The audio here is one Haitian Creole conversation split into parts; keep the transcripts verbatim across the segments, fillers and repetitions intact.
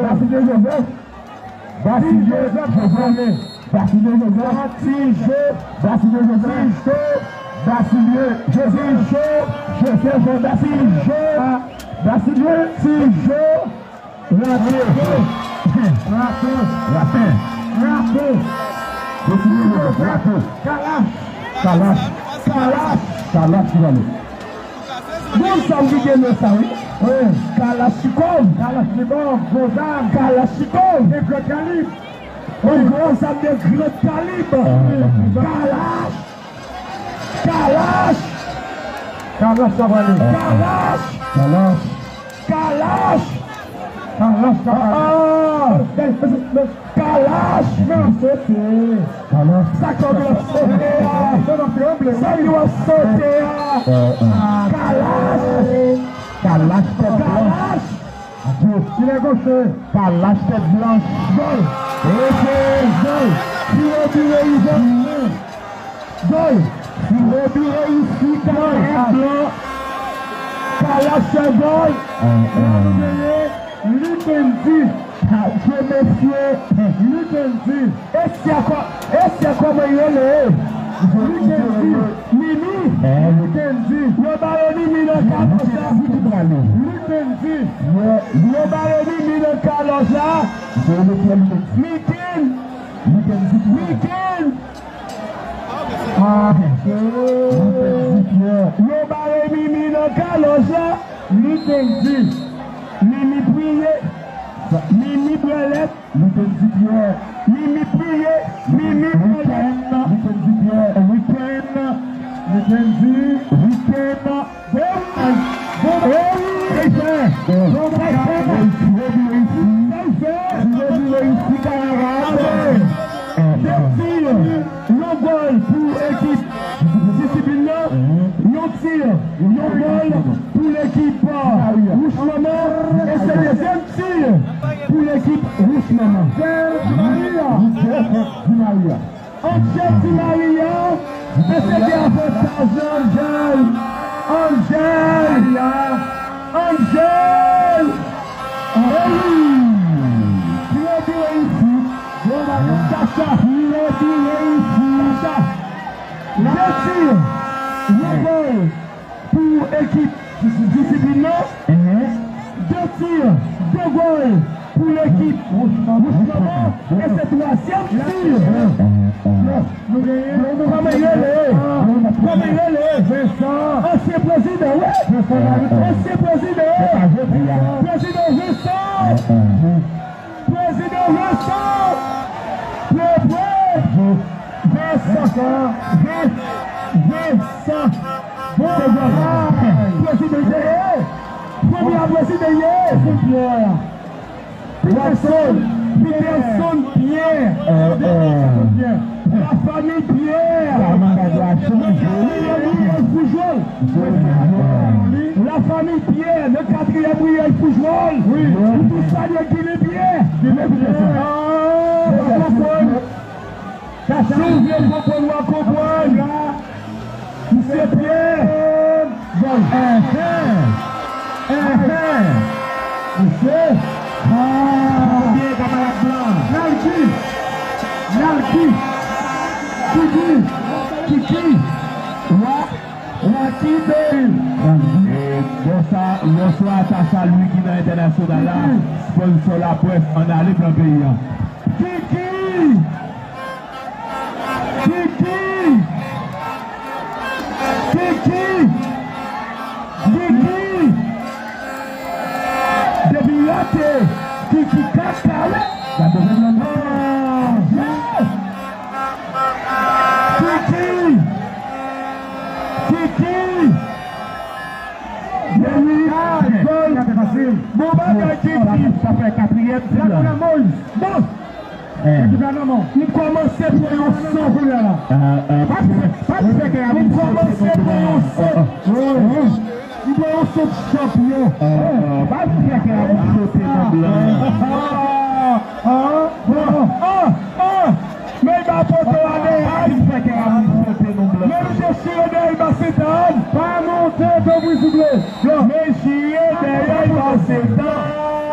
Basilye Joseph. Basilye Joseph. Basilye Joseph. Ti Jo. Basilye Joseph. Ti Jo. Basilye Joseph. Ti Jo. Joseph Basilye. Ti Jo. Basilye. Ti Jo. Rato. Rato. Rato. Rato. Rato. Kalash. Kalash. Kalash. Kalash ki pale. Gon zam ki gen nan sa, wi. Wi. Kalachnikov. Kalachnikov, gwo zam. Kalachnikov. De gran kalib. Yon gwo zam de gran kalib. Kalash. Kalash. Kalash sa pale. Kalash. Kalash. Kalash. Kalash sa pale. Ah, ah. Kalash. Nan sote. Kalash. Sa k ap sote a. Sa k ap sote a. Kalash. Kalash. Kalash. Ki lè goche. Kalash tèt blanch. Gòl. Ese gòl. Tire bire ivan. Gòl. Tire bire isi. Kalash blan. Kalash fè gòl. Likendi. Adye mesye. Likendi. Esya kò, esya kòman yo rele? Likendi. Mimi. Likendi. Yo bare Mimi nan kalòs la. Likendi. Yo bare Mimi nan kalòs la. Mikin. Mikin. Ah. Yo bare Mimi nan kalòs la. Likendi. Mimi priye. Mimi bwè lèt. Likendi Pierre. Mimi priye. Mimi bwè lèt. Likendi Pierre. Weekend. Likendi. Weekend. Bon bagay. Bon bagay. Bon bagay. Bon bagay. Yon ti, yon gòl pou ekip disiplin nan. Yon ti, yon gòl pou lekip, euh, Wouch Manman. E se dezyèm ti pou lekip Wouch Manman. Di Maria. Di Maria. Angel Di Maria, mesye ki avantaj Angel. Angel. Angel. Ey! Tire bire isi. Sacha. Tire bire isi. Sacha. De ti. Yon gòl pou ekip disiplin nan. De ti, de gòl pou lekip Wouch Manman. E se twazyèm ti. Kòman l rele? Kòman l rele? Ansyen prezidan, wi. Ansyen prezidan. Prezidan Vincent. Prezidan Vincent! Prepare! Vincent! Vin-, Vincent! Bon bagay! Prezidan ye! Premye prezidan ye! Peterson! Peterson Pierre! Lafanmi Pierre! Nan katriyèm riyèl Foujwòl! Lafanmi Pierre, nan katriyèm riyèl Foujwòl! Wi. Nou tou salye Gine Pierre! Gine Pierre! Ah, w ap konprann! Si w vle konprann, w a konprann! Misye Pierre! Bon, enhen! Enhen! Mesye! Ah! Byen, kamarad blan! Nalki! Nalki! Kiki! Kiki! Wa! Wa Kiki! E, bonswa, bonswa, Tacha Louis ki nan entènasyonal la, sponsò laprès, ann ale pran peyi a. Kiki! Kiki! Kiki! Kiki! Depi rate, Kiki kaka, wi! Gade nan. Ah, yes! Kiki! Kiki! Depi rate, gòl! Bon bagay, Kiki! Sa fè katriyèm ti la. Bon! Eh. M kòmanse pran yon son kounye a la. Ah, ah, pa fè, pa fè kè a vin sote non, blan. M kòmanse pran yon son. Ah, ah. M pran yon son chanpyon. Ah, ah, pa fè kè a vin sote non, blan. Ah, ah, ah, ah. Men ba poto a deyè. Pa fè kè a vin sote non, blan. Men m te chire deyè ba Sentàn. Pa monte, tanpri, souple. Men chire deyè ba Sentàn.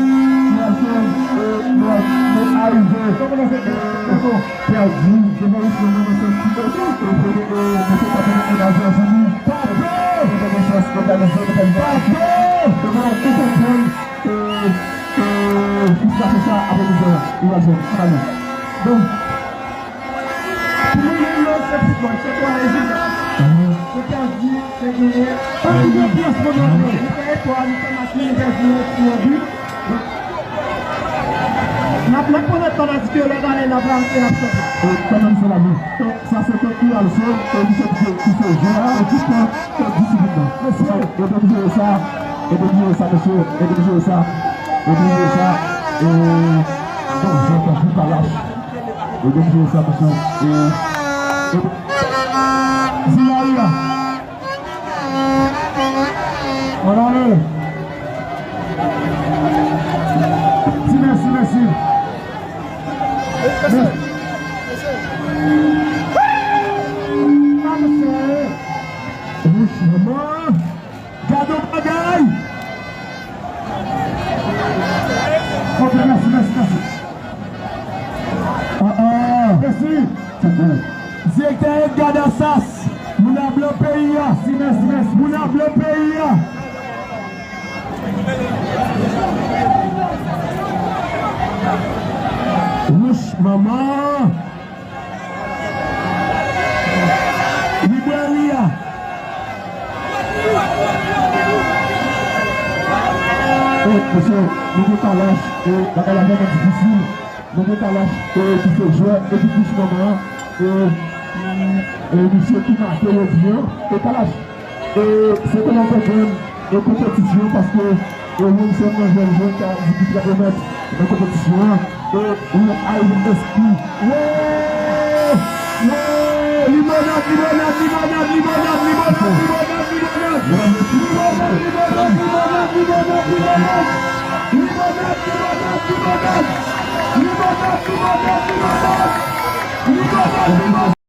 Ti Alfred, e, nou, nou arive. Pèdi devan Wisconsin nan sèz ti mèt. E, e, e, mesye k ap mennen mennaj la sou li. Pèdi devan Wisconsin egalize, egalize. Devan Wisconsin, e, e, Wisconsin sa, apre mizè, li va jwenn. Salut. Bon. Pou nou, nou, nou, se foutbòl, se kwa rezilta. Nou pèdi, se genyen. Pa gen anbyans, mwen, mwen. Nou fè efò a, nou fè match, nou pèdi, nou pèdi. N ap, n ap pran nòt, pandan di ke lòt ane n ap rantre, n ap chanpyon. E, kanmenm, se lavi. E, sa se te Urialso, e, misye ki, ki se jwè a, e, ki fè, e, disiplin nan. Mesye, ede m jere sa, ede m jere sa, mesye, ede m jere sa, ede m jere sa, e, bon, jwè tankou Kalash, ede m jere sa, mesye, e, ede, Zilari a. Ann ale. Manman, gade yon bagay! Ok, mèsi, mèsi, mèsi. Ah, ah. Mèsi. Direktè Edgar Dassas, moun a blan peyi a. Mèsi, mèsi, mèsi. Moun a blan peyi a. Wouch, manman! Librèri a. E, mesye, nou gen Kalash, e, bagay la vrèman difisil. Nou gen Kalash, e, ki se jwè ekip Wouch Manman an, e, e, misye ki make jodi an, e, Kalash. E se kòman w konprann, e, konpetisyon, paske, e, ou se yon jèn jwè ki a di ki trè onèt nan konpetisyon an, e ou al enskri. Woo! Woo! Limonad, limonad, limonad, limonad, limonad, limonad, limonad. Limonad, limonad, limonad, limonad, limonad. Limonad, limonad, limonad. Limonad, limonad, limonad. Limonad, limonad.